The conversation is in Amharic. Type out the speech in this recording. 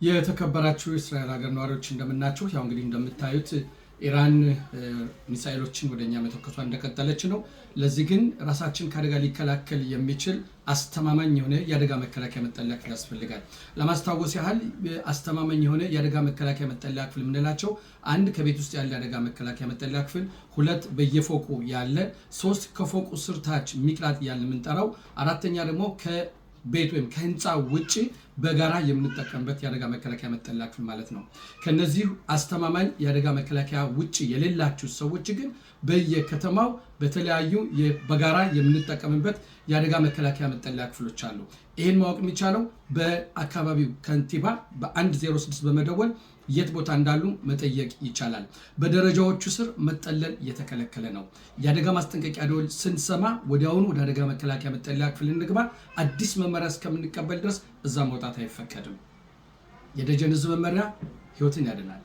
የተከበራችሁ የእስራኤል ሀገር ነዋሪዎች እንደምናችሁ። ያው እንግዲህ እንደምታዩት ኢራን ሚሳኤሎችን ወደ እኛ መተኮሷ እንደቀጠለች ነው። ለዚህ ግን ራሳችን ከአደጋ ሊከላከል የሚችል አስተማማኝ የሆነ የአደጋ መከላከያ መጠለያ ክፍል ያስፈልጋል። ለማስታወስ ያህል አስተማማኝ የሆነ የአደጋ መከላከያ መጠለያ ክፍል የምንላቸው አንድ ከቤት ውስጥ ያለ የአደጋ መከላከያ መጠለያ ክፍል፣ ሁለት በየፎቁ ያለ፣ ሶስት ከፎቁ ስር ታች מקלט እያልን የምንጠራው፣ አራተኛ ደግሞ ቤት ወይም ከህንፃ ውጭ በጋራ የምንጠቀምበት የአደጋ መከላከያ መጠለያ ክፍል ማለት ነው። ከነዚህ አስተማማኝ የአደጋ መከላከያ ውጭ የሌላችሁ ሰዎች ግን በየከተማው በተለያዩ በጋራ የምንጠቀምበት የአደጋ መከላከያ መጠለያ ክፍሎች አሉ። ይህን ማወቅ የሚቻለው በአካባቢው ከንቲባ በ106 በመደወል የት ቦታ እንዳሉ መጠየቅ ይቻላል። በደረጃዎቹ ስር መጠለል የተከለከለ ነው። የአደጋ ማስጠንቀቂያ ደወል ስንሰማ ወዲያውኑ ወደ አደጋ መከላከያ መጠለያ ክፍል እንግባ። አዲስ መመሪያ እስከምንቀበል ድረስ እዛ መውጣት አይፈቀድም። የደጀን ህዝብ መመሪያ ህይወትን ያድናል።